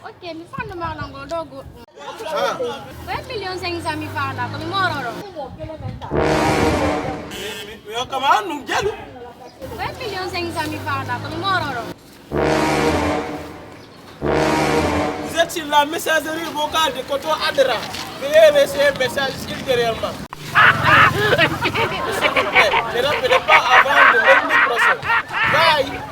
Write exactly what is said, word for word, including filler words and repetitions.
Ok, mi fanno ma lango dogo. Ko un million cinq cent mi fala, ko mi moro ɗo. Mi hokkama ɗum jalu. Ko un million cinq cent mi fala, ko mi moro ɗo. Vous êtes sur la messagerie vocale de Koto Adra. Veuillez laisser un message ultérieurement. Ne rappelez pas avant le lundi prochain. Bye.